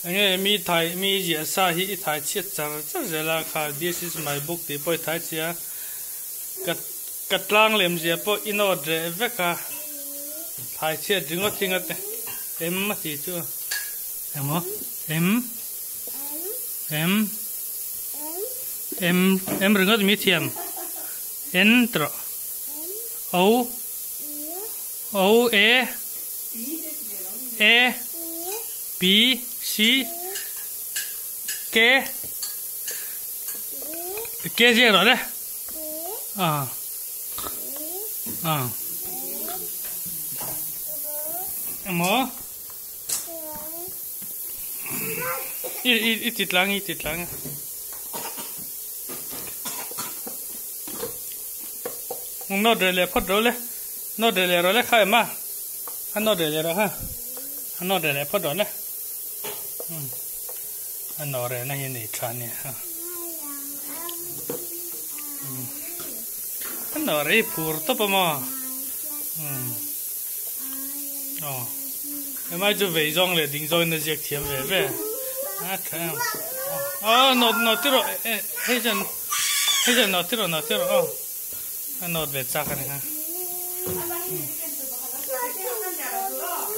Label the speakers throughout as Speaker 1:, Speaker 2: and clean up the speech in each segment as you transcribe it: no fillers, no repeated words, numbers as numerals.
Speaker 1: Enge mi thai mi ziah sa hi i thai chhiat char char zel a kha this is my book tih pawh i thai chhia ka ka tlang lem zia pawh i note reh vek a thai chhiat ringawt hi ngate em a tih chu emaw em em em em ringawt mi thiam en tawh o o e e P C K K gì rồi đấy à à mo i i i tít lang i tít lang nó rồi lẹ phật rồi lẹ nó rồi lẹ rồi lẹ khai mà anh nó rồi lẹ rồi ha anh nó rồi lẹ phật rồi lẹ anh nó rồi nó hiện tại tràn nè ha anh nó rồi phur top mà ờ em ai cho về rong lẹ đỉnh rồi nó giết thiểm về về à thằng ờ nó nó tiêu rồi hay chân hay chân nó tiêu rồi nó tiêu rồi ờ anh nó về chắc này ha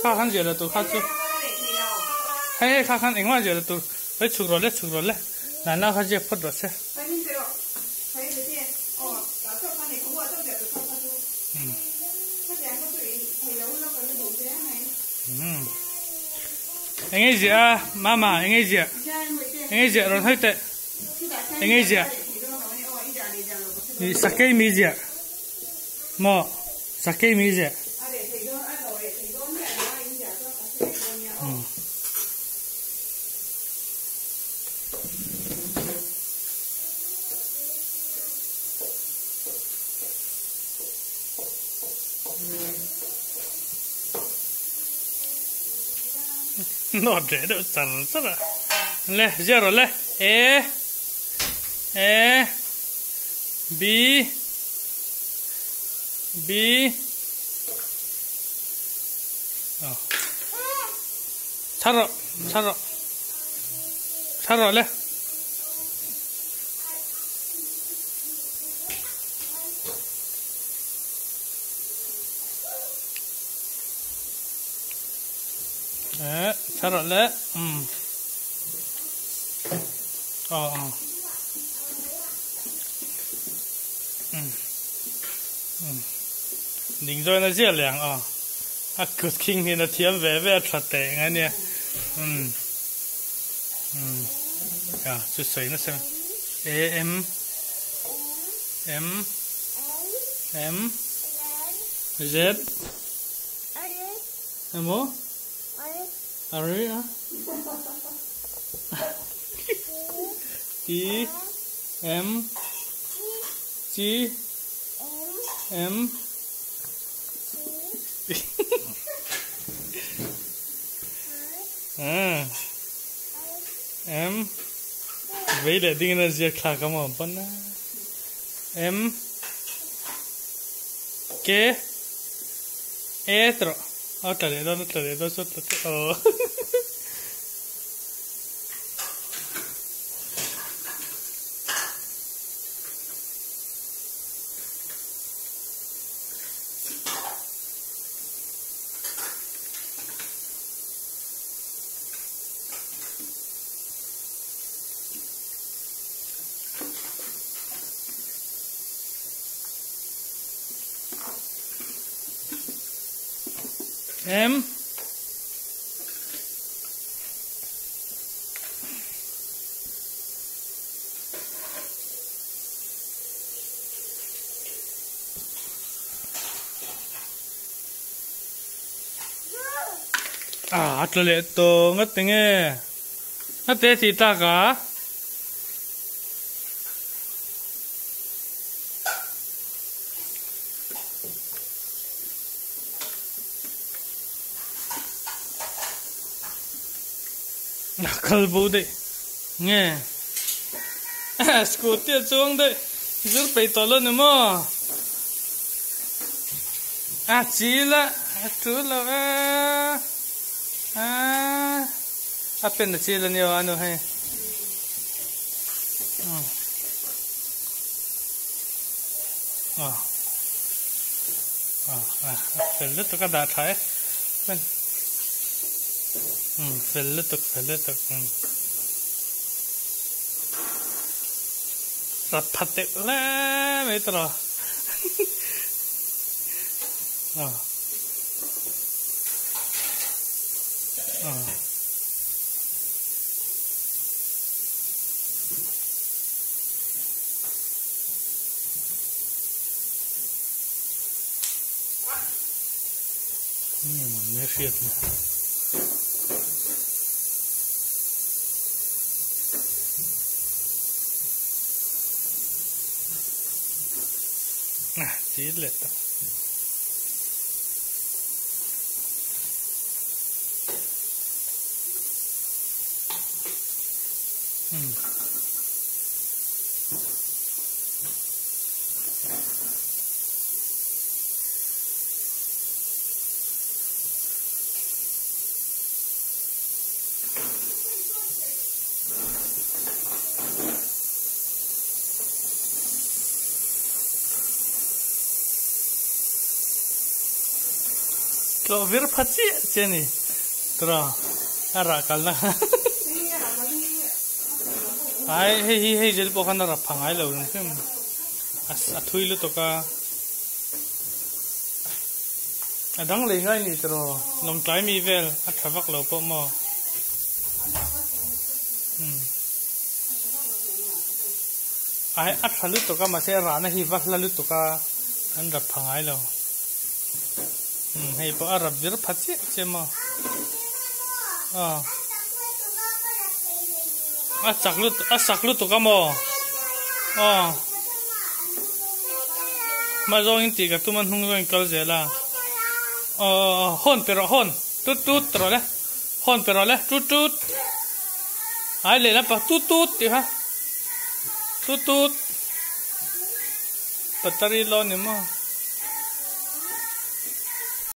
Speaker 1: khá khăn gì là tụi khá chứ hay khá khăn anh mà gì là tụi ấy chụp rồi lẹ là nó khá gì phật rồi chứ anh ấy gì à mama anh ấy gì anh ấy gì rồi thấy tệ anh ấy gì sake mi gì mo sake mi gì nó dễ đâu chẳng rất là lẹ giờ rồi lẹ e e b b char rồi char rồi char rồi lẹ char rồi lẹ ờ ờ ninh rồi nó dễ làng à à cứ kinh thì nó thiếm về về thật tệ ngay nè à chút sấy nó xem e m m m z m o r à T M G M à M vậy là đinh là gì khác mà bận M K E tro à trời đó số ờ M à trở lại tổ ngất tiếng nghe ngất thế thì ta cả kalbo de nghe scooty chuang de zur pe to lo mo à chỉ là chú là à à A pen a chil ania a nu hei. Fel lutuk a dah tha e. Fel lutuk fel lutuk. Rat phat deuh hle mai tawh. Chi leh ta. Tlawh vir pha chiah che a ni tura a rah kalna ai hei hi hei zel pawh khan a rap pha ngai lo reng hrim a thui lutuk a a dang lei ngai ni tiraw lawngtlai mi vel a tha vak lo pawh maw ai a tha lutuk a mahse a rahna hi va hla lutuk a an rap pha ngai lo. Hei pawh a rap vir pha chiah chiah maw aw a chak lutuk a sak lutuk a maw aw hma zawngin tih ka tum a hnung zawngin kal zel a aw aw hawn pe rawh hawn tut tut ti rawh le hawn pe rawh le tut tut ai lehlam pa tut tut tih kha tut tut battery low ni maw.